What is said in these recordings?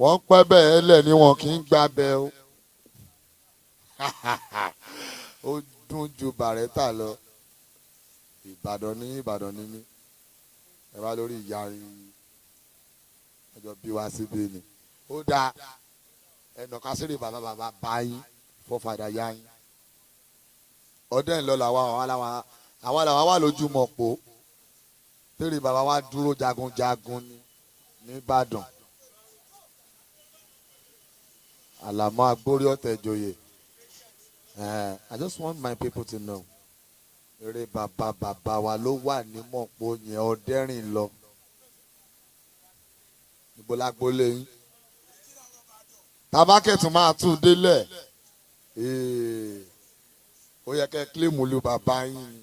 Wọ́n pẹ́ bẹ́ẹ̀ lẹ̀ ni wọn kì í gbà bẹ́ẹ̀ o. Ó dùn ju bàrẹ́tà lọ. Ìbàdàn ní Ìbàdàn ní mí. Ẹ bá lórí ìyá yín. Ọjọ́ bí wá síbí ni. Ó dáa ẹnà kásìrì bàbá bàbá bá yín fọ́fadà yá yín. Ọdẹ ńlọ làwa àwa làwa wà lójúmọ̀ pò. Tèrè bàbá wa dúró jagunjagun ni nìbàdàn. Àlàmọ́ agbórí ọ̀tẹ̀ joyè. I just want my people to know. Eré bàbá bàbá wa ló wà ní mọ̀pọ̀ yẹn ọdẹ́rìn lọ. Ibo lágbólé yín. Tabakẹ́tù máa tún délẹ̀. Ó yẹ kẹ́ kílèmù lu bàbá yín ni.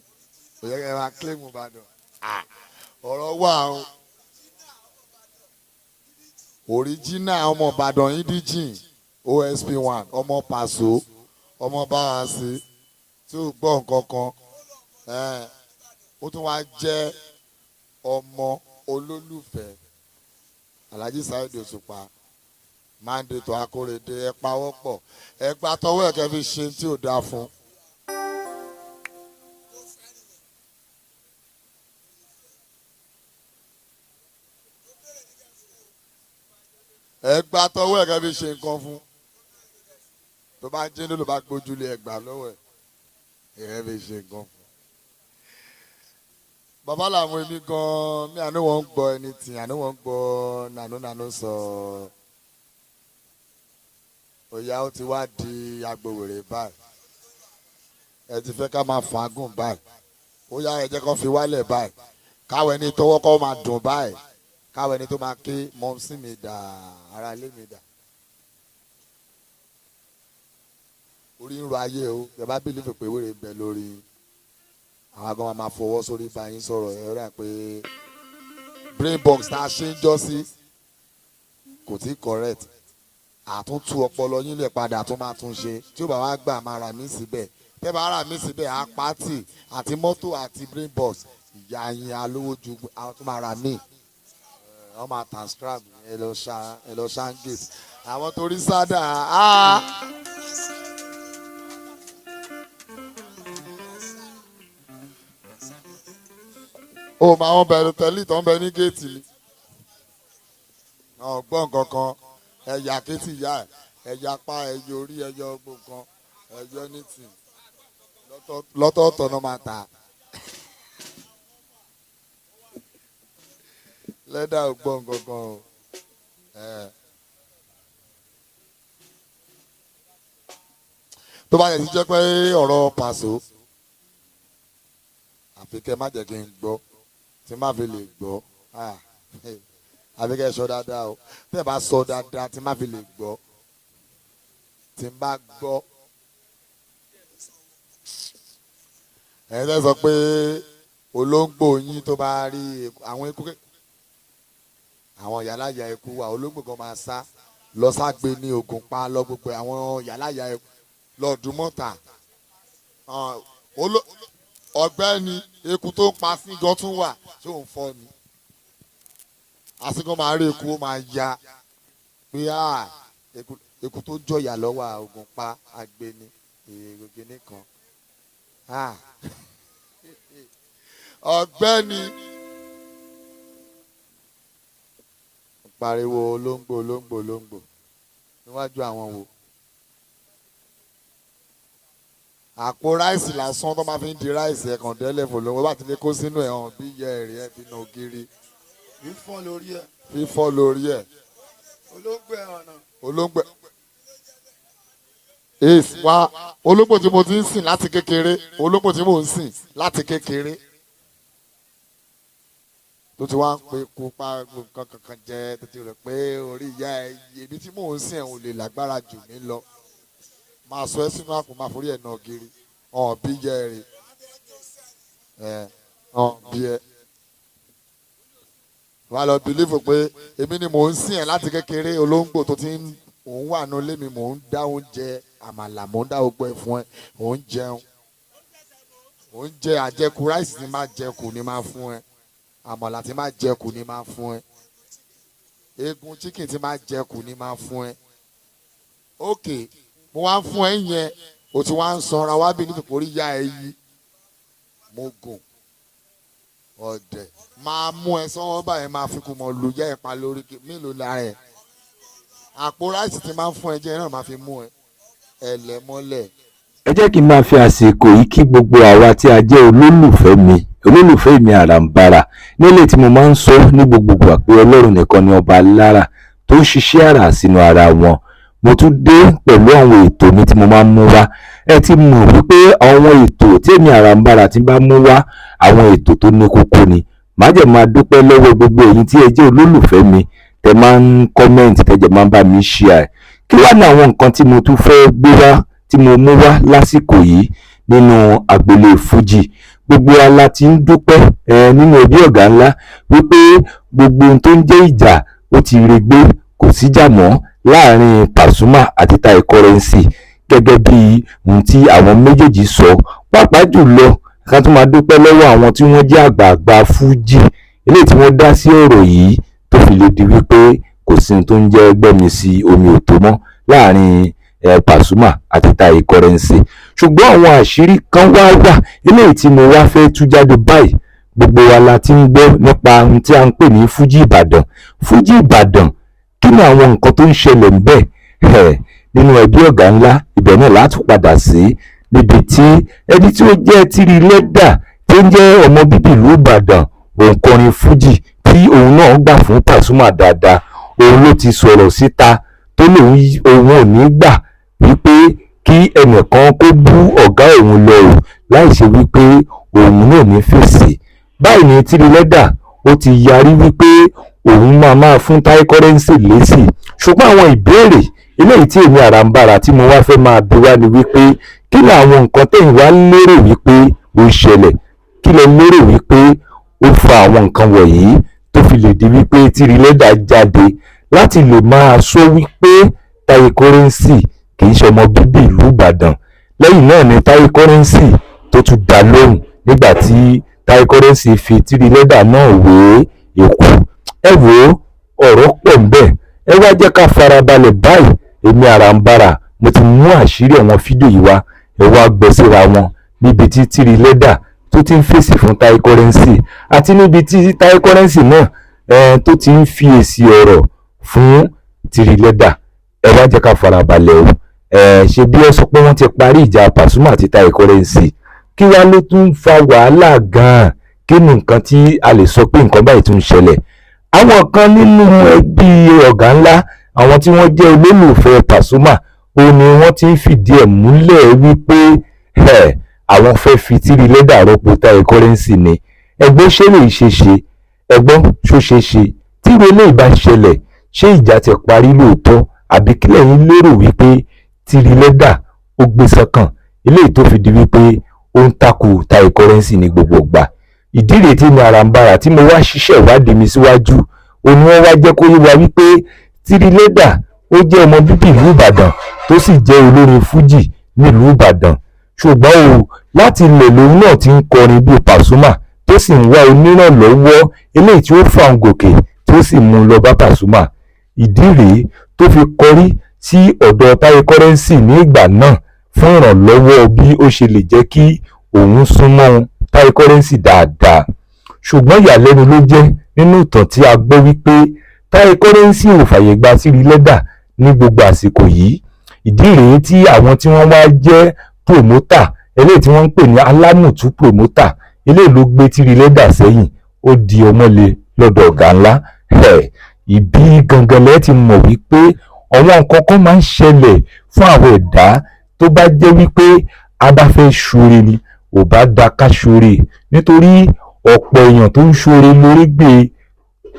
Ó yẹ kẹ́ máa kílèmù Ìbàdàn. Ọ̀rọ̀ wà o. Òríjínà ọmọ Ìbàdàn yín díjìn OSP 1 ọmọ Pàṣọ ọmọ Báwàsí tí ò gbọ́ nǹkan kan. Ó tún wá jẹ́ ọmọ olólùfẹ́ Alhaji Saheed Òṣùpá Mandate Akórèdé. Ẹ pawọ́pọ̀ ẹ gba tọwọ́ ẹ̀ kẹ́ fi ṣe tí ò dáa fún. Ẹ gba tọwọ́ ẹ̀ kẹ́ fi ṣe nǹkan fún. Tó bá jẹ́ ló bá gbójúlé ẹ gbà lọ́wọ́ ẹ̀ ẹ fi ṣe nǹkan fún. Bàbá làwọn èmi gan-an mi àná wọn ń gbọ́ ẹni tì àná wọn ń gbọ́ nànú sọ. Òyà ó ti wá di agbòwèrè báyìí. Ẹ ti fẹ́ ká máa fàágùn báyìí. Ó yá ẹ jẹ́ kó fi wálẹ̀ báyìí. Káwọn ẹni tọwọ́ kọ́ máa dùn báyìí. Káwọn ẹni tó máa ké mọ́mísí mi dà ara ilé mi dà. Orí ń ro ayé o. Ẹ bá bìlífù pé wèrè ń bẹ lórí. Àwọn agan máa fọwọ́ sórí bá yín sọ̀rọ̀ ẹ rà pé brain box tá a ṣe ń jọ́ sí kò tí correct. Àtúntú ọpọlọ yín lè padà tún máa tún ṣe. Tí ó bá wá gbà máa rà mí síbẹ̀. Tẹ́ bá rà mí síbẹ̀ apáàtì àti mọ́tò àti brain box ìyá yín alówó ju àwọn tó máa rà mí. Wọ́n máa transcribe ẹ lọ ṣáńgate. Àwọn torí sádà á. Ó máa wọn bẹ̀rù tẹ́lí tó ń bẹ ní géètì ni. Ọ̀gbọ́n kankan ẹ̀yà kétì ìyá ẹ̀ ẹ̀yà pa ẹ̀yọ orí ẹ̀yọ gbogbo nǹkan ẹ̀yọ anything lọ́tọ̀ọ̀tọ̀ náà máa tà. Lẹ́dà ọ̀gbọ́n kankan o. Tó bá yẹ ti jẹ́ pé ọ̀rọ̀ Pàṣọ àfi kẹ́ má jẹ́ kí n gbọ́ tí má fi lè gbọ́ àfi kẹ́ sọ dáadáa o. Tẹ́ ẹ bá sọ dáadáa tí má fi lè gbọ́ tí n bá gbọ́. Ẹ̀yin tẹ́ sọ pé olóńgbò yín tó bá rí àwọn eku àwọn yàláyà eku wa olóńgbò kan máa sá lọ ságbe ní Ògùn pa lọ gbogbo àwọn yàláyà eku lọ́ọ̀dún mọ́ta. Ọ̀gbẹ́ni eku tó ń pa sígan tún wà tí òun fọ́ ni. Àsìkò máa rí eku ó máa ya pé eku tó jọ̀yà lọ́wọ́ Ògùn pa agbeni èrògì nìkan. Ọ̀gbẹ́ni pariwo olóńgbò olóńgbò olóńgbò níwájú àwọn wo. Àpò ráìsì lásán tó máa fi ń di ráìsì ẹ̀kan délẹ̀ fòlówó bá ti lè kó sínú ẹ̀ hàn bí yẹ ẹ̀rí ẹ̀ fi nà ògiri. Fífọ́ lórí ẹ̀. Fífọ́ lórí ẹ̀. Olóńgbò ẹ̀ ọ̀nà. Olóńgbò ace wá olóńgbò tí mo ti ń sìn láti kékeré olóńgbò tí mò ń sìn láti kékeré tó ti wá ń pe kú pa nǹkan kankan jẹ tó ti rò pé orí ìyá ẹ èmi tí mò ń sìn ẹ̀ ò lè lágbára jù mí lọ. Máa sọ ẹ́ sínú àpò máa forí ẹ̀ nà ògiri ọ̀n bí yẹ ẹ rè ọ̀n bí ẹ. Wàá lọ bìlífù pé èmi ni mò ń sìn ẹ̀ láti kékeré olóńgbò tó ti ń òun wà nù ilé mi mò ń dá oúnjẹ àmàlà mò ń dá gbogbo ẹ̀ fún ẹ òun jẹun òun jẹ àjẹkù ráìsì tí máa jẹkù ni máa fún ẹ àmàlà tí máa jẹkù ni máa fún ẹ. Eegun chicken tí máa jẹ kù ni máa fún ẹ. Ok, mo wá ń fún ẹ yẹn, o ti wá ń sanra wá bí nítorí orí ya ẹ yí. Mo gùn ọ̀dẹ̀ máa mú ẹ sọ́wọ́ báyìí, máa fi kú mọ́ lu yá ẹ pa lórí mélòó lára ẹ. Àpò ráìsì tí máa ń fún ẹ jẹ náà máa fi mú ẹ ẹlẹ́mọ́lẹ̀. Ẹ jẹ́ kí n máa fi àsìkò yìí kí gbogbo àwa tí a jẹ́ olólùfẹ́ mi, olólùfẹ́ mi àràǹbarà nílé tí mo máa ń sọ ní gbogbo ìgbà pé Ọlọ́run nìkan ni ọba alára tó ń ṣiṣẹ́ àrà sínú ara wọn. Mo tún dé pẹ̀lú àwọn ètò mi tí mo máa ń mú wá. Ẹ ti mọ̀ wípé àwọn ètò tí èmi àràǹbarà ti bá mú wá, àwọn ètò tó ní kókó ni. Màá jẹ́ máa dúpẹ́ lọ́wọ́ gbogbo ẹ̀yin tí ẹ jẹ́ olólùfẹ́ mi, tẹ máa ń comment, tẹ jẹ́ máa ń bá mi share. Kí wá ní àwọn nǹkan tí mo tún fẹ́ gbé wá, tí mo mú wá lásìkò yìí nínú agboolé Fuji? Gbogbo wa la ti ń dúpẹ́ nínú ẹbí ọ̀gá ńlá wípé gbogbo ohun tó ń jẹ́ ìjà ó ti regbé, kò síjà mọ́ láàrin Pasuma àti Tai Currency gẹ́gẹ́ bí ohun tí àwọn méjèèjì sọ. Pàápàá jùlọ, ká tún máa dúpẹ́ lọ́wọ́ àwọn tí wọ́n jẹ́ àgbààgbà Fuji eléyìí tí wọ́n dá sí ọ̀rọ̀ yìí tó fi lè di wípé kò sí ohun tó ń jẹ́ gbẹ́mi sí omi ò tó mọ́ láàrin Pasuma àti Tai Currency. Ṣùgbọ́n àwọn àṣírí kan wá wà eléyìí tí mo wá fẹ́ tú jáde báyìí. Gbogbo wa la ti ń gbọ́ nípa ohun tí a ń pè ní Fuji Ìbàdàn. Fuji Ìbàdàn, kí ni àwọn nǹkan tó ń ṣẹlẹ̀ ńbẹ̀? Nínú ẹbí ọ̀gá ńlá ibẹ̀ náà láti padà sí, níbi tí ẹni tí ó jẹ́ Tiri Leather tí ó ń jẹ́ ọmọ bíbí ìlú Ìbàdàn, òǹkọrin Fuji tí òun náà gbà fún Pasuma dáadáa, òun ló ti sọ̀rọ̀ síta tó lóun òun ò ní gbà wípé kí ẹnìkan kó bú ọ̀gá òun lọ o láì ṣe wípé òun náà ní fèsì. Báyìí ni Tiri Leather ó ti yarí wípé òun máa fún Tai Currency lésì. Ṣùgbọ́n àwọn ìbéèrè eléyìí tí èmi àràǹbarà tí mo wá fẹ́ máa bi wá ni wípé kí ni àwọn nǹkan tẹ̀yin wá lérò wípé ó ń ṣẹlẹ̀? Kí lẹ lérò wípé ó fa àwọn nǹkan wọ̀nyí tó fi lè di wípé Tiri Leather jáde láti lè máa sọ wípé Tai Currency kì í ṣe ọmọ bíbí ìlú Ìbàdàn? Lẹ́yìn náà ni Tai Currency tó tún dá lóhùn nígbà tí Tai Currency fi Tiri Leather náà wé èkú. Ẹ wò ó, ọ̀rọ̀ pọ̀ ńbẹ̀. Ẹ wá jẹ́ ká farabalẹ̀ báyìí. Èmi àràǹbarà mo ti mú àṣírí àwọn fídíò yìí wá, ẹ wá gbọ́ síra wọn níbi tí Tiri Leather tó ti ń fèsì fún Tai Currency àti níbi tí Tai Currency náà tó ti ń fi èsì ọ̀rọ̀ fún Tiri Leather. Ẹ wá jẹ́ ká farabalẹ̀ o. Ṣe bí ẹ sọ pé wọ́n ti parí ìjà Pasuma àti Tai Currency, kí wá ló tún fa wàhálà gan-an? Kí ni nǹkan tí a lè sọ pé nǹkan báyìí tún ń ṣẹlẹ̀? Àwọn kan nínú ẹbí ọ̀gá ńlá, àwọn tí wọ́n jẹ́ olólùfẹ́ Pasuma, ó ní wọ́n ti ń fìdí ẹ̀ múlẹ̀ wípé àwọn fẹ́ fi Tiri Leather rọ́pò Tai Currency ni. Ẹgbọ́n, ṣé lè ṣe ṣe? Ẹgbọ́n, ṣó ṣe ṣe? Tí irú eléyìí bá ṣẹlẹ̀, ṣé ìjà ti parí lóòótọ́? Àbí kí lẹ̀yin lérò wípé Tiri Leather ó gbé sọ́kàn eléyìí tó fi di wípé ó ń takò Tai Currency ní gbogbo ìgbà? Ìdí rèé tí mi àràǹbarà tí mo wá ṣiṣẹ́ ìwádìí mi síwájú, òun ni wọ́n wá jẹ́ kó yé wa wípé Tiri Leather ó jẹ́ ọmọ bíbí ìlú Ìbàdàn tó sì jẹ́ olórin Fuji nílùú Ìbàdàn. Ṣùgbọ́n o láti ilẹ̀ lòun náà ti ń kọrin bíi Pasuma, tó sì ń wá onírànlọ́wọ́ eléyìí tí ó fà ń gòkè tí ó sì mú un lọ bá Pasuma. Ìdí rèé tó fi kọrí sí ọ̀dọ̀ Tai Currency ní ìgbà náà fún ìrànlọ́wọ́ bí ó ṣe lè jẹ́ kí òun súnmọ́ Tai Currency dáadáa. Ṣùgbọ́n ìyàlẹ́nu ló jẹ́ nínú ìtàn tí a gbọ́ wípé Tai Currency ò fàyè gba Tiri Leather ní gbogbo àsìkò yìí. Ìdí rèé tí àwọn tí wọ́n wá jẹ́ promoter eléyìí tí wọ́n ń pè ní alámùtú promoter eléyìí ló gbé Tiri Leather sẹ́yìn, ó di ọmọlé lọ́dọ̀ ọ̀gá ńlá. Ìbí gangan lẹ́ẹ̀ ti mọ̀ wípé àwọn nǹkan kan máa ń ṣẹlẹ̀ fún àwọn ẹ̀dá tó bá jẹ́ wípé a bá fẹ́ ṣoore ni ò bá da ká ṣoore, nítorí ọ̀pọ̀ èèyàn tó ń ṣoore lórí gbé.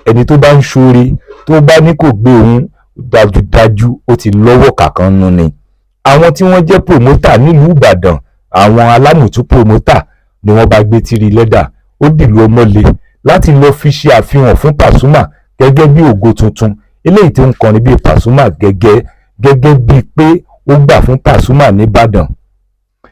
Ẹni tó bá ń ṣoore tó bá ní kò gbé òun, dájúdájú ó ti lọ́wọ́ kàkan nù ni. Àwọn tí wọ́n jẹ́ promoter nílùú Ìbàdàn, àwọn alámùtú promoter ni wọ́n bá gbé Tiri Leather ó dìlú ọmọlé láti lọ fi ṣe àfihàn fún Pasuma gẹ́gẹ́ bí ògo tuntun eléyìí tó ń kọrin bíi Pasuma, gẹ́gẹ́ gẹ́gẹ́ bíi pé ó gbà fún Pasuma nìbàdàn.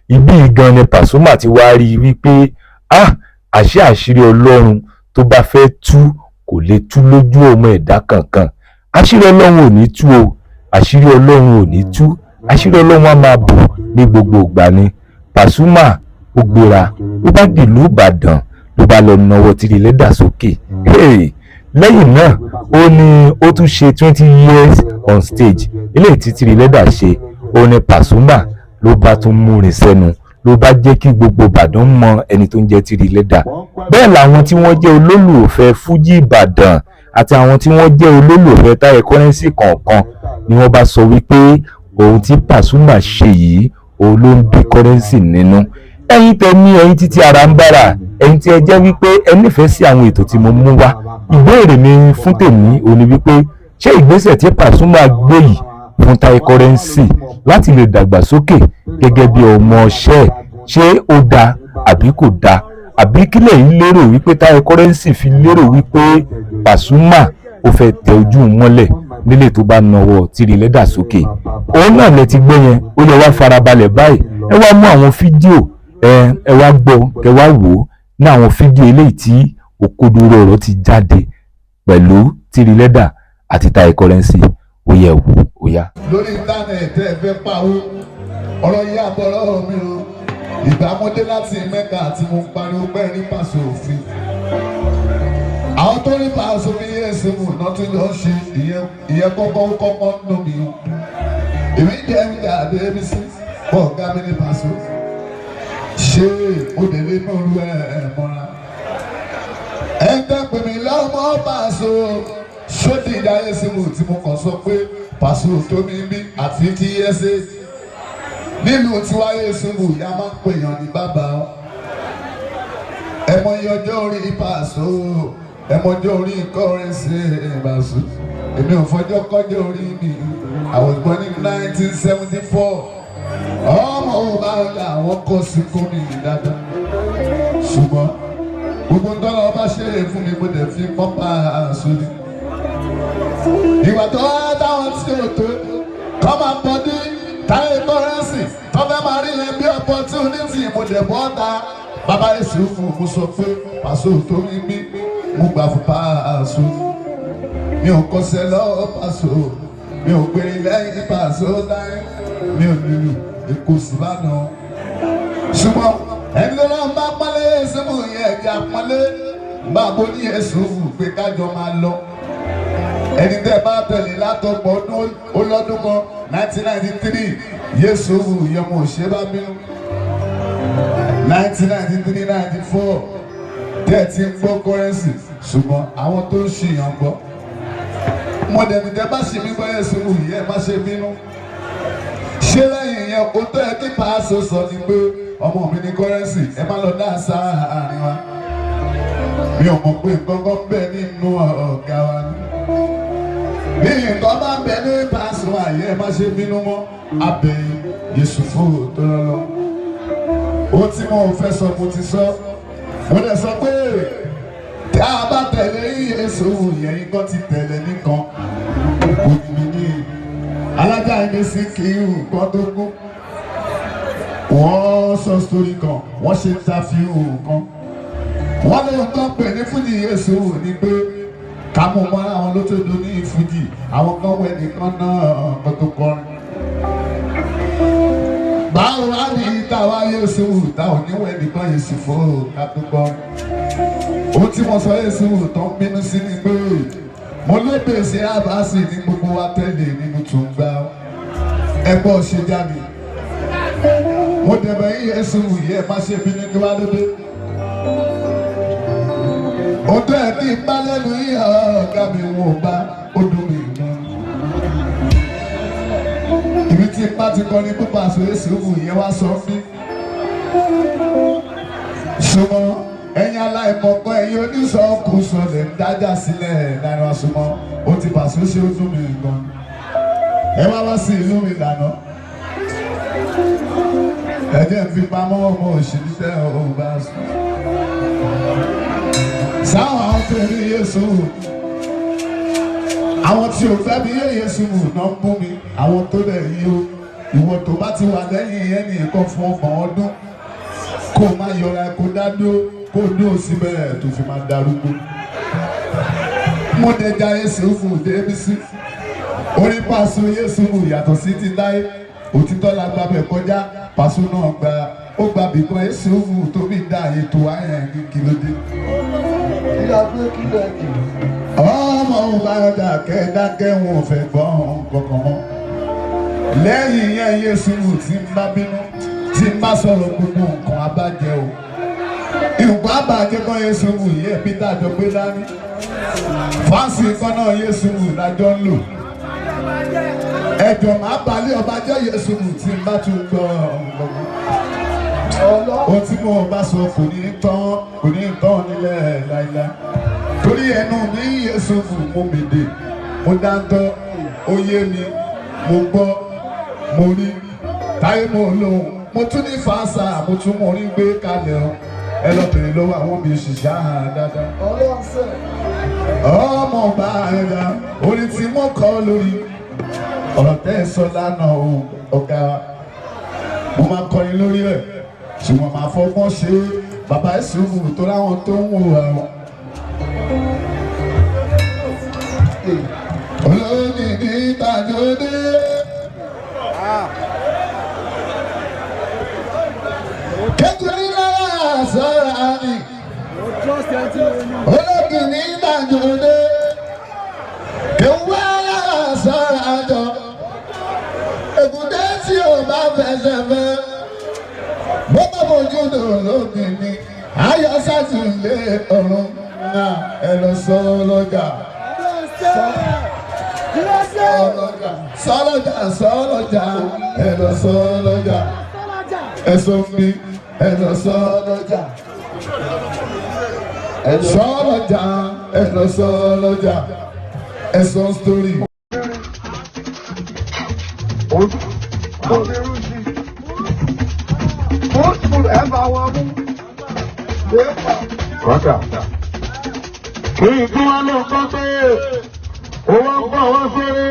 Ibí gan ni Pasuma ti wá rí i wípé ah, àṣé àṣírí Ọlọ́run tó bá fẹ́ tú kò lè tú lójú ọmọ ẹ̀dá kankan. Àṣírí Ọlọ́run ò ní tú o, àṣírí Ọlọ́run ò ní tú, àṣírí Ọlọ́run á máa bò ní gbogbo ìgbà ni. Pasuma ó gbéra, ó bá dìlú Ìbàdàn, ló bá lọ nawọ́ Tiri Leather sókè. Hey! Lẹ́yìn náà ó ní ó tún ṣe 20 years on stage eléyìí tí Tiri Leather ṣe. Ó ní Pasuma ló bá tún múrin sẹ́nu, ló bá jẹ́ kí gbogbo Ìbàdàn mọ ẹni tó ń jẹ́ Tiri Leather. Bẹ́ẹ̀ làwọn tí wọ́n jẹ́ olólùfẹ́ Fújì Ìbàdàn àti àwọn tí wọ́n jẹ́ olólùfẹ́ Táyé Currency kọ̀ọ̀kan ni wọ́n bá sọ wípé ohun tí Pasuma ṣe yìí, òun ló ń bí Currency nínú. Ẹ̀yin tẹ̀mí, ẹ̀yin títí ara ń bára, ẹ̀yin tí ẹ jẹ́ wípé ẹ nífẹ̀ẹ́ sí àwọn ètò tí mo mú wá, ìbéèrè mi fún tèmi ò ní wípé, ṣé ìgbésẹ̀ tí Pasuma gbé yìí fún Táyé Currency láti lè dàgbàsókè gẹ́gẹ́ bí ọmọọṣẹ́, ṣé ó dáa àbí kò dáa? Àbí kí lẹ̀yin lérò wípé Táyé Currency fi lérò wípé Pasuma ó fẹ́ tẹ ojú mọ́lẹ̀ nílé tó bá nawọ́ Tiri Leather sókè? Òun náà lẹ ti gbé yẹn. Ó yẹ wá farabalẹ̀ báyìí, ẹ wá mú àwọn fídíò, ẹ wá gbọ́, kẹ wá wò ó ní àwọn fídíò eléyìí tí òkodoro ọ̀rọ̀ ti jáde pẹ̀lú Tiri Leather àti Táyé Currency. Ó yẹ wò ó yá. Lórí íńtánẹ̀tì, ẹ fẹ́ pawó ọ̀rọ̀ yìí, àbọ̀rọ̀ mi o. Ìgbà mo dé láti Mẹ́ka àti mo pariwo pé ní pàṣẹ òfin, àwọn tó ní pàṣẹ òfin yẹn ṣe mú náà tún lọ ṣe ìyẹn kọ́kọ́ kọ́kọ́ nù mí o. Èmi jẹ́ ń gbà débi sí ọ̀gá mi ní pàṣẹ, ṣé mo délé mú ẹ mọ́ra ẹ ń tẹ́ pè mí lọ́mọ pàṣẹ sódì ìdáyé sí mo tí mo kàn sọ pé pàṣẹ tó mi bí àti kí ẹ ṣe nílùú tiwáyé ṣubú ìyá máa ń pèèyàn ní bàbá. Ẹ mọ iye ọjọ́ orí pàṣẹ, ẹ mọ ọjọ́ orí Currency pàṣẹ. Èmi ò fọjọ́ kọjọ́ orí mi. I was born in 1974. Ọmọ òun bá ń la àwọn kọ́ sí kómi dáadáa, ṣùgbọ́n gbogbo ń tọ́lọ́ bá ṣe é fún mi, mo dẹ̀ fi pọ́pá sórí. Ìgbà tó wá táwọn tí ò tó kọ́ máa bọ́ dé Táyé Currency tó fẹ́ máa rí yẹn bí opportunity, mo dẹ̀ bọ́ ta bàbá èsì fún. Mo sọ pé pàṣẹ tó mi mí, mo gbà fún pàṣẹ. Mi ò kọsẹ̀ lọ́wọ́ pàṣẹ, mi ò gbèrè lẹ́yìn pàṣẹ láyé, mi ò nílùú èkó síbàdàn, ṣùgbọ́n ẹni tó náà bá pọ́nlé símú yẹn, ẹ̀jẹ̀ àpọ́nlé bá a bó ní ẹ̀sùn pé kájọ máa lọ. Ẹni tẹ́ bá tẹ̀lé látọ̀pọ̀ ọdún ó lọ́dún kan, 1993, Yéṣu yẹn mo ṣe bá bínú. 1993, 94 tẹ́ ẹ ti ń gbọ́ Currency, ṣùgbọ́n àwọn tó ń ṣìyàn gbọ́ mo dẹ̀bi. Tẹ́ bá ṣì mí gbọ́, Yéṣu yẹn má ṣe bínú. Ṣé lẹ́yìn yẹn, o tó yẹ kí Paso sọ ni pé ọmọ mi ní Currency, ẹ má lọ dá sáàárín wa. Mi ò mọ̀ pé nǹkan kan bẹ́ẹ̀ nínú ọ̀gá wa ni. Bí nǹkan bá ń bẹ ní Paso àyè, ẹ má ṣe bínú mọ́ abẹ́yìn Yusufu tó lọ. Ohun tí mo fẹ́ sọ, mo ti sọ. Mo lè sọ pé tí a bá tẹ̀lé Yéṣu yẹn, nǹkan ti tẹ̀lé nìkan kò ní ní alájà ẹni sí kí nǹkan tó kú. Wọ́n sọ sórí kan, wọ́n ṣe interview kan, wọ́n lóun tó ń pè ní fújì Yéṣu ní pé ká mú mọ́ àwọn ló tó dún ní fújì. Àwọn kan wẹ̀ nìkan náà kan tó kọrin. Báwo wá ní táwa Yéṣu táwọn oníwẹ̀ nìkan Yéṣu fún ká tó kọrin? Ohun tí mo sọ, Yéṣu tó ń bínú sí ni pé mo ló bèsè àbáṣe ní gbogbo wa tẹ́lẹ̀ nínú tó ń gbá ẹgbọ́ ṣe jáde. Mo dẹ̀bẹ̀ yí Yéṣu yìí, ẹ má ṣe bínú. Kí wá lóde ohun tó yẹ kí n bá lẹ́nu yìí, ọ̀gá mi wò bá ó dùn mí gan. Ibi tí n bá ti kọrin pípa àṣọ, Yéṣu yẹn wá sọ mí. Ṣùgbọ́n ẹ̀yin aláìmọ̀kan, ẹ̀yin oníṣọ́kùsọ lè ń dájà sílẹ̀ lára wa. Súnmọ́ ó ti pàṣẹ ṣe, ó dùn mí gan. Ẹ wá wá sí ìlú mi lànà, ẹ jẹ́ n fi pamọ́ ọmọ òṣèlú tẹ́ ò bá sùn. Sáwọn àwọn tẹ̀lé Yéṣu, àwọn tí ò fẹ́ mi yé Yéṣu náà ń bú mi, àwọn tó lẹ̀ yí o. Ìwọ tó bá ti wà lẹ́yìn yẹn nìkan fún 30 ọdún, kó o má yọra, kó o dá dúró, kó o dúró síbẹ̀ tó fi máa darúgbó. Mo dẹja Yéṣùfù Débísí. Orí Pàṣọ Yéṣùfù yàtọ̀ sí ti láyé. Òtítọ́ la gba bẹ̀ kọjá. Pàṣọ náà gba ó gba bìkan Yéṣùfù tó fi dá ètò àyàn kí ló dé. Ọmọ òun bá dákẹ́ dákẹ́ wọn ò fẹ́ gbọ́ kankan mọ́. Lẹ́yìn yẹn Yéṣùfù tí ń bá bínú tí ń bá sọ̀rọ̀ gbogbo nǹkan abájẹ́ o. Ìgbà bàjẹ́ kan Yéṣùfù yẹ Peter jọ gbé dání. Fáǹsì kan náà Yéṣùfù lájọ ń lò. Ẹ̀jọ̀ máa balẹ̀ ọba jẹ́ Yéṣùfù tí ń bá tún gbọ́ ọ̀gbọ̀n. Ohun tí mo bá sọ kò ní tán kò ní tán nílẹ̀ láíláí. Torí ẹnu mi Yéṣùfù mo mèdè, mo dáńtọ́, ó yé mi, mo gbọ́, mo rí, táyé mo lóhùn, mo tún ní fàṣà, mo tún mo rí gbé kalẹ̀ o. Ẹ lọ bèrè lọ́wọ́ àwọn mi ṣìṣà dáadáa. Ọmọ bá ẹ̀dá, orin tí mo kọ lórí ọ̀rọ̀ tẹ́ ẹ sọ lánàá o, ọ̀gá. Mo máa kọrin lórí ẹ̀, ṣùgbọ́n màá fọgbọ́n ṣe é. Bàbá Yéṣùfù tó láwọn tó ń wò wá. Olómìnì tàjọdé. Kékeré náà sọ̀rọ̀ àmì. Olómìnì tàjọdé. Kéwà náà sọ̀rọ̀ àjọ. Èkúté tí o bá fẹsẹ̀ fẹ́. Bó bá fojú dò lómìnì. Ayọ̀ sátìlé ọ̀run náà ẹ lọ sọ lọ́jà. Sọlọ́jà sọlọ́jà ẹ lọ sọlọ́jà ẹ̀sọ́ mi ẹ lọ sọlọ́jà sọlọ́jà ẹ lọ sọlọ́jà ẹ̀sọ́ sítórì. Kí tí wọ́n lè kọ́ pé owó ń bọ̀ wọ́n ṣeré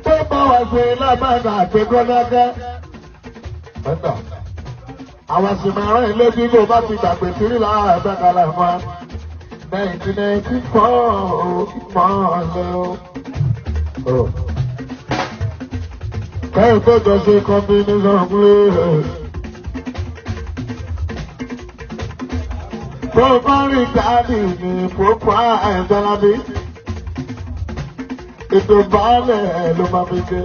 tó bá wá ṣe lábàdà àtẹkọ́dákẹ́. Àwọn sì máa rán ilé bí kò bá ti gbàgbé sírí lára ẹ̀bẹ̀kálẹ̀ fún wa. 1994 ìmọ̀ọ́lẹ́ o. Kẹ́hìn tó jọ ṣe combination play. Tó bá rí káàdì ní pópó àìsàlábí. Ètò baálẹ̀ ló máa fi dé.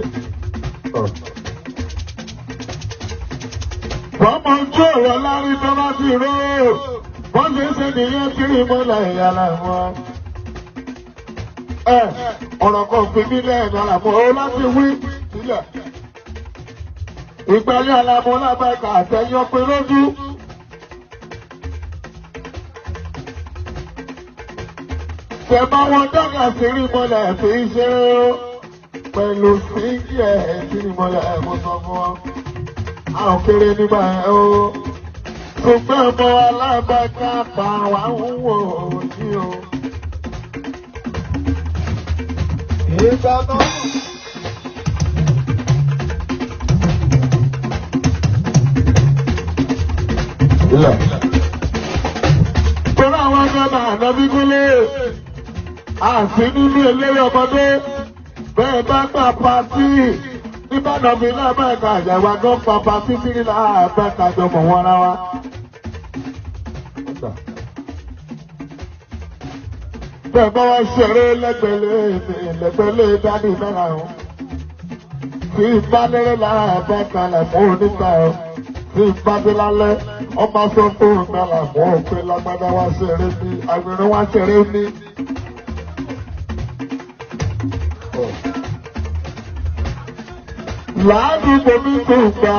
Bọ́mọ ojú ọ̀rọ̀ lárí tó bá ti ró. Wọ́n ṣe ń ṣe nìyẹn kiri mọ́lẹ̀ ìyàlá wọn. Ọ̀rọ̀ kan fi mí lẹ́ẹ̀dá làmọ́ ó láti wí sílẹ̀. Ìgbàlẹ̀ àlàmọ́ lábàkà àtẹ̀yàn pé lójú. Tẹ bá wọn dọ́gà sírí mọ́lẹ̀ fi ṣe é pẹ̀lú síngì ẹ̀ sírí mọ́lẹ̀ mo sọ fún ọ. A ò kéré nígbà ẹ̀ o. Ṣùgbọ́n ọmọ alábàáká pa wá ń wò ó ní o. Ìgbà náà. Torí àwọn ọmọ ànábí kúlé àti nínú eléré ọmọdé bẹ́ẹ̀ bá gbà pàtí nígbàdàn mi náà bẹ́ẹ̀ ká àjàgbá tó pa pàtí sí ní láàbẹ̀ kájọ mọ̀ wọ́n rárá wa. Bẹ́ẹ̀ bá wá ṣeré lẹ́gbẹ̀lé lẹ́gbẹ̀lé dání náírà o. Tí ìbálẹ̀rẹ̀ láàbẹ̀ kalẹ̀ mọ́ oníta o. Tí ìbádé lálẹ́ ọmọ sọ fún mi làmọ́ òpin lágbádá wá ṣeré ní agbèrè wá ṣeré ní. Làádùúgbò mi tó gba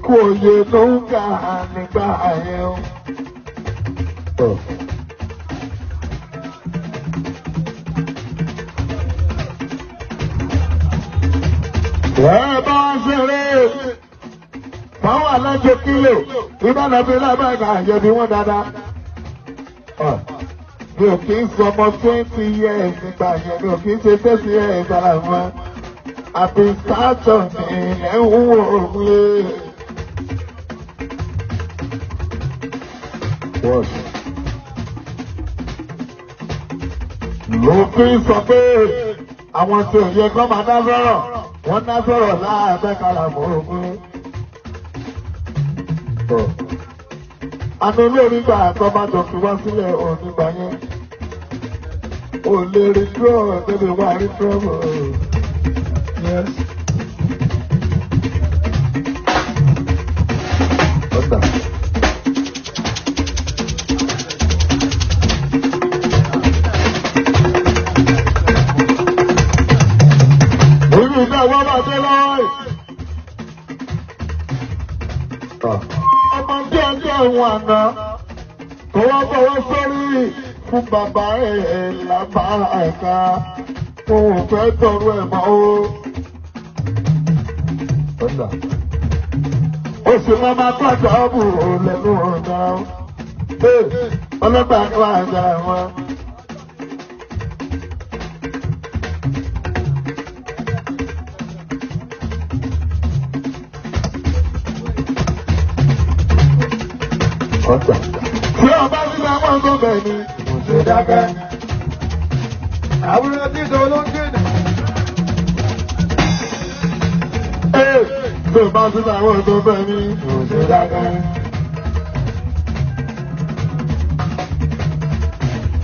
kú òye tó ń gà nígbà yẹn o. Ẹ bá ṣeré fáwọn alájọ kílò ìbáná fi lábàgà àyẹ̀bí wọn dáadáa. Mi ò kí ń sọ ọmọ 20 years nígbà yẹn, mi ò kí ń ṣe 30 years ara wọn. Àbí sátọ̀ ní ilẹ̀ ń wò ó lé. Òfin sọ pé àwọn tí ò yẹ kọ́ máa dá sọ̀rọ̀, wọ́n dá sọ̀rọ̀ láàbẹ̀ kàràmọ́ ogun. Àná olórí gbà tó bá jọ fi wá sílẹ̀ onígbà yẹn. Ò lè rí dúró débi wá rí dúró. Yes. Ọ̀dà. Orí ìgbà wọ́n bá dé lọ́wọ́ yìí. Ọmọ tí ọjọ́ ìwọ̀n àná tó wá fọwọ́ sórí fún bàbá ẹ̀ lábára ẹ̀ka òun fẹ́ tọrọ ẹ̀ mọ́ o. Ó sì máa ma tọ́jú ọ̀bù lẹ́nu ọ̀nà ọlọ́pàá wà gbà wọn. Ọ̀tà. Tí ọba sísá wọn tó bẹ̀ ni, kò ṣe dákẹ́. Àbúrò tí ìṣòro ló ń gbé nà. Ee, tí ọba sísá wọn tó bẹ̀ ni, kò ṣe dákẹ́.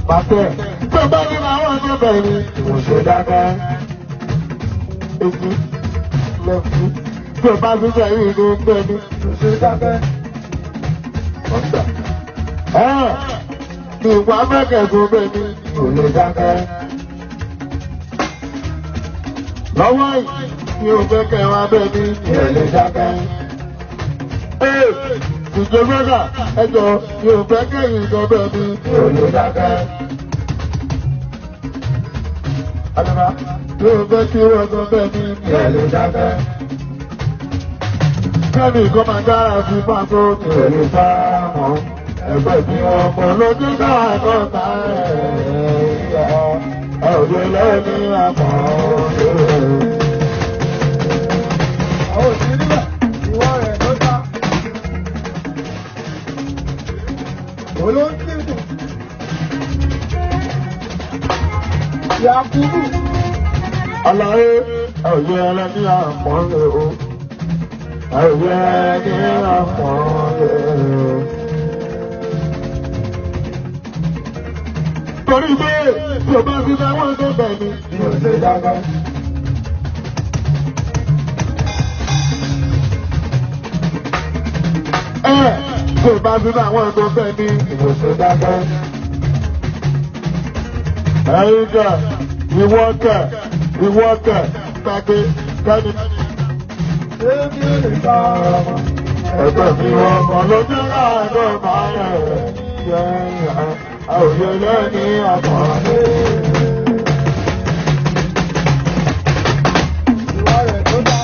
Pàtẹ́, tí ọba sísá wọn tó bẹ̀ ni, kò ṣe dákẹ́. Èyí lẹ́kú. Tí ọba sísá yìí tó bẹ̀ ni, kò ṣe dákẹ́. Ọ̀tà. Ìwà mẹ́kẹ̀ẹ́ tó bẹ̀ ni, kò lè dákẹ́. Lọ́wọ́ yìí mi ò fẹ́ kẹ́ wá bẹ́ẹ̀ ni mi ò lè dákẹ́. Ee, ìjọ brọ́dà ẹjọ́ mi ò fẹ́ kẹ́yìn gan bẹ́ẹ̀ ni mi ò lè dákẹ́. Àdàbà mi ò fẹ́ kí wọ́n gan bẹ́ẹ̀ ni mi ò lè dákẹ́. Kẹ́mi kan máa dára sí pàtó mi ò lè bá mọ́. Ẹgbẹ́ tí wọ́n mọ̀ lójú náà kọ́ ta ẹ̀ ẹ̀ lẹ́ni àmọ́. Àwọn òsì níbẹ̀, ìwọ rẹ̀ ló ta. Olóńtìtù. Yakubu. Àlàyé ẹ̀yẹ ẹlẹ́ni àpọ́nlé o. Ẹ̀yẹ ẹlẹ́ni àpọ́nlé o. Torí pé tí o bá ti fẹ́ wọ́n tó bẹ̀ ni, mi ò ṣe dákẹ́. Ẹ tí o bá ti fẹ́ wọ́n tó bẹ̀ ni, mi ò ṣe dákẹ́. Ẹ̀yin kẹ̀, ìwọ kẹ̀, ìwọ kẹ̀, gbàgbé kẹ́ni. Èmi ò lè bá ọmọ. Ẹgbẹ́ mi wọ́n mọ̀ lójú láàárọ̀ máa rẹ̀ yẹ̀ àwòyẹ lẹ́ni àpọ̀lé. Ìwọ rẹ̀ ló ta.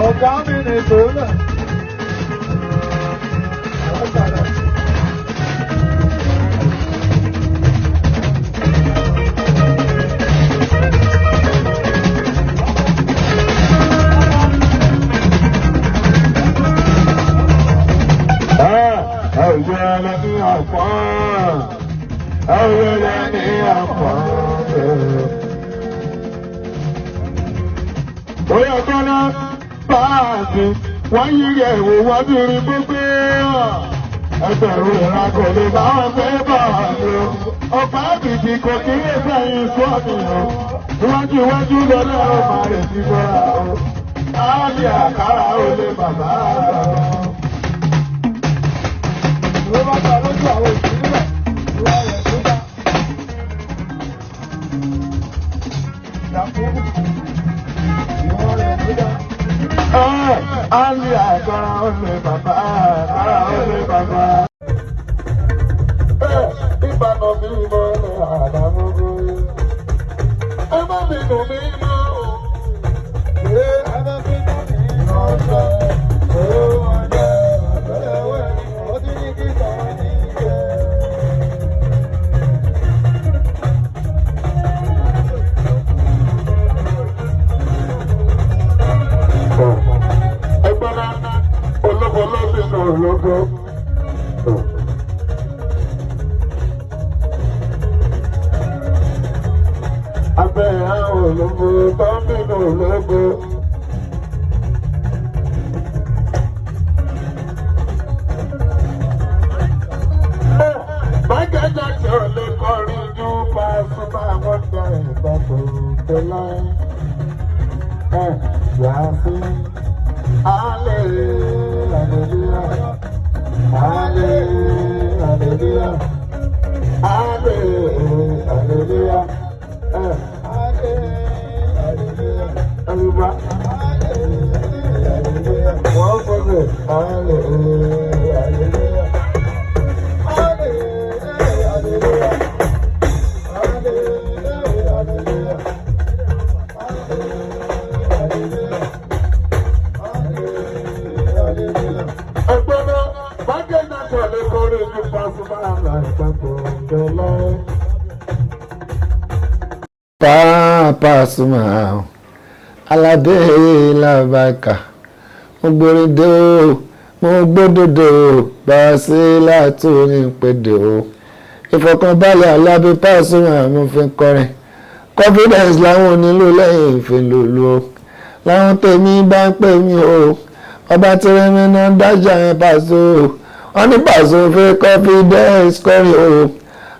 Ọ̀gá mi ni tòun náà. Ọ̀gá Àwòyẹ lẹ́ni àpọ̀lé. Àwòyẹ lẹ́ni àpọ̀lé. Bóyá tọ́lá báàsì wọ́n yí ẹ̀wò wọ́n ti rí gbogbo ẹgbẹ̀rún ìran kò lè bá wọn fẹ́ bá wọn lò. Ọ̀pá àbìtì kò kí lè sẹ́yìn sọ́ọ̀nì o. Iwájú iwájú lọ́dọ̀ ó máa rè sí bọ́ra o. Áàlì àkàrà ó lè bàbá àgbà o. Ló bá ta lójú àwọn òsì níbẹ̀, ìwọ rẹ̀ ló ta. Yakubu. Ìwọ rẹ̀ ló ta. Áàlì àkàrà ó lè bàbá àkàrà ó lè bàbá. Ìbànú mi mọ́ ní àdàmúgbò. Ẹ má bínú mi mọ́ o. Ṣé abẹ́fínà ní ọ̀sẹ̀? Ó wọ́n jẹ́ àbẹ̀lẹ̀wẹ̀ ni ó ti ní kí tàn ní jẹ́. Ẹgbẹ́ náà ológo ló sì nù ológo. Bẹ́ẹ̀ àwọn ológo tó ń bínú ológo. Michael Jackson lè kọrin ju Pasuma wọ́ndà ìgbàgbọ́ tẹ́lá. Yàtí alẹ́ hallelujah, alẹ́ hallelujah, alẹ́ hallelujah, alẹ́ hallelujah, Yorùbá hallelujah, wọ́n fọ́nrẹ̀ alẹ́ hallelujah. Pasuma Aládé làbàkà, mo gbèrèdè o, mo gbódòdó Bàṣírátù ní pèdè o. Ìfọ̀kànbalẹ̀ Alábí Pasuma mo fi ń kọrin. Confidence làwọn onílù lẹ́yìn ìfìlòlù o, làwọn tèmi bá ń pè mí o. Ọba tìrẹmí náà dájà yẹn Paso o, wọ́n ní Paso fẹ́ confidence kọrin o.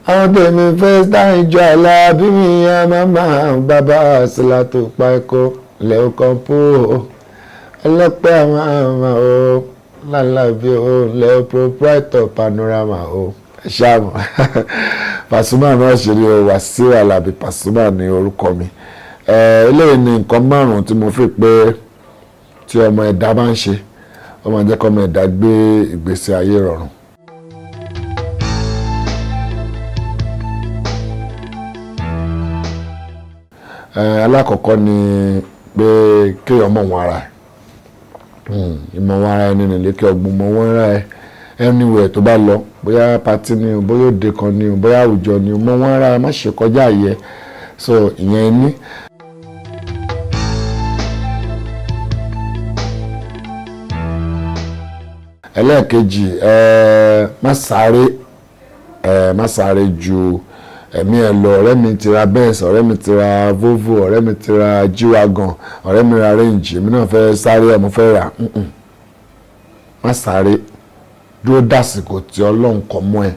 Àwọn tèmi fẹ́ sáyìn jọ Alábí mi ya màmá bàbá Àsìlátù pa ẹ̀kọ́ lẹ́ọ̀kan pò ó ẹlẹ́pẹ́ àwọn àmà o lálàbí o lẹ́ọ̀ proprietor panorama o. Ṣáàmù Pasuma náà ṣe ni o. Wasiu Alabi Pasuma ní orúkọ mi. Eléyìí ni nǹkan márùn-ún tí mo fi pé tí ọmọ ẹ̀dá bá ń ṣe, ó máa jẹ́ kí ọmọ ẹ̀dá gbé ìgbésí ayé rọrùn. Alákọ̀ọ́kọ́ ni pé kéèyàn mọ̀ wọn ara ẹ̀. Ìmọ̀ wọn ara ẹni nílé kí ọgbọ́n mọ̀ wọn ara ẹ̀. Anywhere tó bá lọ, bóyá party ni o, bóyá òde kan ni o, bóyá àwùjọ ni o, mọ̀ wọn ara ẹ̀, má ṣe kọjá àyè. So ìyẹn ní. Ẹlẹ́ẹ̀kejì, má sáré, má sáré ju ẹ̀mí ẹ̀ lọ. Ọ̀rẹ́ mi ti ra Benz, ọ̀rẹ́ mi ti ra Volvo, ọ̀rẹ́ mi ti ra G-Wagon, ọ̀rẹ́ mi ra Range, èmi náà fẹ́ sáré ẹ̀, mo fẹ́ rà. Má sáré, dúró dàsìkò tí Ọlọ́run kọ mọ́ ẹ,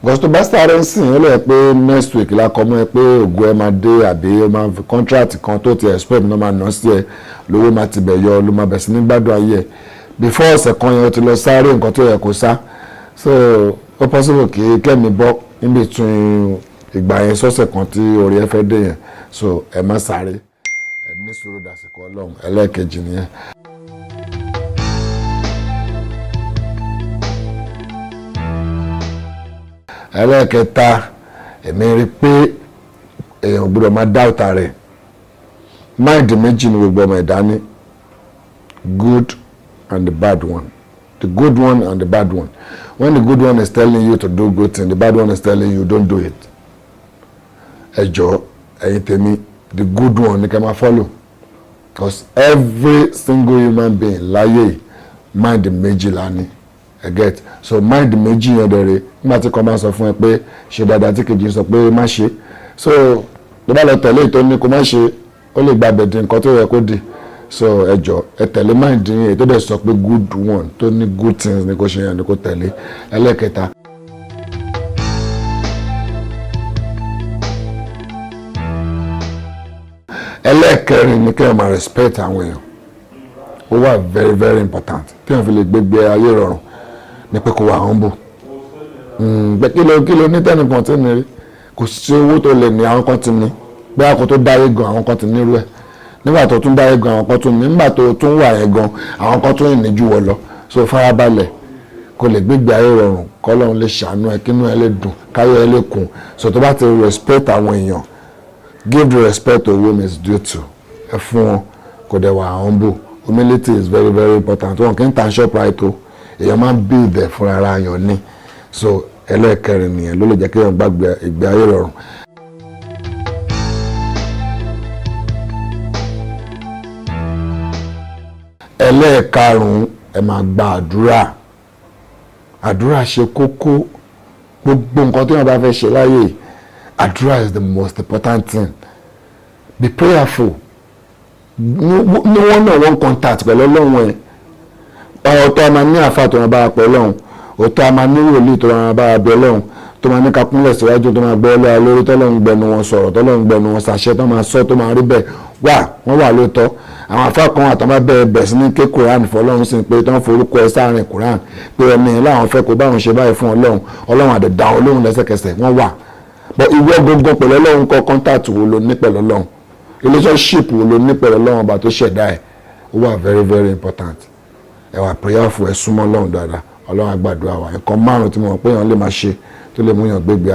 because tó bá sáré ń sìn, ó lè pé next week la kọ mọ́ ẹ pé ògo ẹ máa dé, àbí ó máa fi contract kan tó ti expect náà máa ná sí ẹ lówó, máa ti bẹ̀ yọ, ló máa bẹ̀ sí ní gbádùn ayé ẹ. Before ọ̀sẹ̀ kan yẹn, o ti lọ sáré nǹkan tó yẹ kó sá. So ó possible kí kẹ́mi bọ́ in between ìgbà yẹn sọ́sẹ̀ kan tí orí ẹ fẹ́ dé yẹn. So ẹ má sáré, ẹ ní sùúrù dàsìkò Ọlọ́run. Ẹlẹ́ẹ̀kejì nìyẹn. Ẹlẹ́ẹ̀kẹta, èmi rí pé èèyàn gbọ́dọ̀ máa doubt rẹ̀. Mind méjì ni gbogbo ọmọ ẹ̀dá ní, good and the bad one, the good one and the bad one. When the good one is telling you to do good thing, the bad one is telling you don't do it. Ẹ jọ̀ọ́, ẹ̀yin tèmi, the good one ni kẹ́ máa follow, because every single human being láyé, mind méjì la ní. Ẹ get? So mind méjì yẹn dẹ̀rẹ̀, nígbà tí kan máa sọ fún ẹ pé ṣe dáadáa, tí kejì sọ pé má ṣe, so tó bá lọ tẹ̀lé ètò ní kó má ṣe, ó lè gba bẹ̀dì nǹkan tó yẹ kó di. So ẹ jọ̀ọ́, ẹ tẹ̀lé mind yín, èyí tó dẹ̀ sọ pé good one, tó ní good things ni kò ṣe yẹn ni kò tẹ̀lé. Ẹlẹ́kẹta. Ẹlẹ́ẹ̀kẹrin ni kí ẹ máa respect àwọn èèyàn. Ó wà very very important kí wọ́n fi lè gbégbé ayé rọrùn ní pé kó wà humble. Pé kí ló ní tẹnìkan tí ní rí? Kò sí owó tó lè ní, àwọn kan ti ní. Bí àkó tó dáyé gan, àwọn kan ti nírú ẹ̀. Nígbà tó tún dáyé gan, àwọn kan tún ní. Nígbà tó tún wà yẹn gan, àwọn kan tún ní jù wọ́ lọ. So farabalẹ̀ kó lè gbégbé ayé rọrùn, kọ́lọ́run lè ṣàánú ẹ, kínú ẹ lè dùn, káyọ̀ ẹ lè kún. So tó bá ti respect àwọn èèyàn, give the respect to whom is due to, ẹ fún wọn, kò dẹ̀ wà humble. Humility is very very important. Wọn kì í ta Shoprite o, èèyàn máa ń build ẹ̀ fúnra ara yàn ní. So ẹlẹ́ẹ̀kẹrin nìyẹn ló lè jẹ́ kéèyàn gbàgbé ìgbé ayé rọrùn. Ẹlẹ́ẹ̀karùn-ún, ẹ máa gba àdúrà. Àdúrà ṣe kókó. Gbogbo nǹkan tí wọ́n bá fẹ́ ṣe láyé, àdúrà is the most important thing. Be prayerful. Ní one on one contact pẹ̀lú Ọlọ́run ẹ̀. Ọ̀tọ̀ a máa ní àfa tó máa bá a pẹ̀ Ọlọ́run, ọ̀tọ̀ a máa ní wòlíì tó máa bá a bẹ Ọlọ́run, tó máa ní ká kúnlẹ̀ síwájú, tó máa gbọ́ ọlọ́ra lórí, tọ́lọ́run gbẹnu wọn sọ̀rọ̀, tọ́lọ́run gbẹnu wọn ṣàṣẹ, tó máa sọ, tó máa rí bẹ́ẹ̀ wà. Wọ́n wà lóòótọ́. Àwọn afá kan àtàwọn bá bẹ̀rẹ̀ bẹ̀ sí ní ké Quran fọlọ́run sí pé tó ń forúkọ ẹ sáàrin Quran pé ẹni láwọn fẹ́ kó báwọn ṣe báyìí fún Ọlọ́run, Ọlọ́run àdẹ̀dá Ọlọ́run lẹ́sẹ̀kẹsẹ̀. Wọ́n wà, but ìwọ gbogbo pẹ̀lú Ọlọ́run kọ́, contact wo ló ní pẹ̀lú Ọlọ́run? Relationship wo ló ní pẹ̀lú Ọlọ́run ọba tó ṣẹ̀dá ẹ̀? Ó wà very, very important. Ẹ wà prayerful, ẹ súnmọ́ Ọlọ́run dáadáa. Ọlọ́run á gbàdúrà wa. Nǹkan márùn tí mo mọ̀ pé èèyàn lè máa ṣe tó lè mú yàn gbégbé